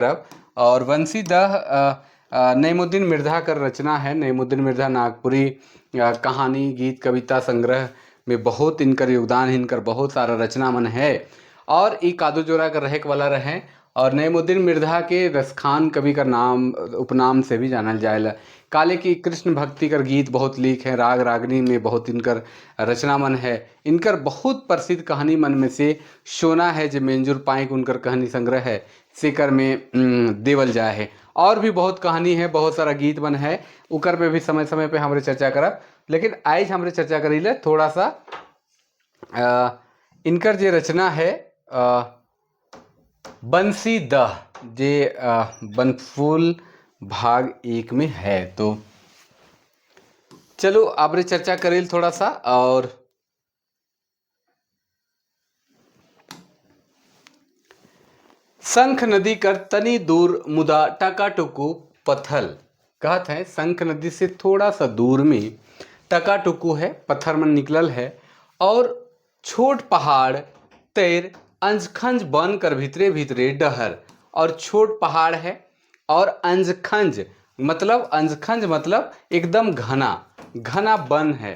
करब। और बंसीदह नईमुद्दीन मिर्धा कर रचना है। नईमुद्दीन मिर्धा नागपुरी कहानी, गीत, कविता संग्रह में बहुत इनकर योगदान है, इनकर बहुत सारा रचना मन है और ई कादूजोरा कर रहे वाला रहे। और नईमुद्दीन मिर्धा के रसखान कवि का नाम उपनाम से भी जानल जाएला। काले की कृष्ण भक्ति कर गीत बहुत लीक है, राग रागनी में बहुत इनकर रचना मन है। इनकर बहुत प्रसिद्ध कहानी मन में से शोना है, जो मंजूर पाइक उनकर कहानी संग्रह है सेकर में देवल जाए है। और भी बहुत कहानी है, बहुत सारा गीत मन है, उकर में भी समय समय पे हमरे चर्चा करब। लेकिन आज हमरे चर्चा करी ले थोड़ा सा इनकर जे रचना है बंसी दह, जे बनफूल भाग 1 में है। तो चलो आपने चर्चा करेल थोड़ा सा। और शंख नदी कर तनी दूर मुदा टकाटुकू पथल। कहत है शंख नदी से थोड़ा सा दूर में टकाटुकू है, पत्थर मन निकलल है और छोट पहाड़ तैर अंजखंज बन कर भीतरे भीतरे डहर। और छोट पहाड़ है और अंजखंज मतलब, अंजखंज मतलब एकदम घना घना वन है।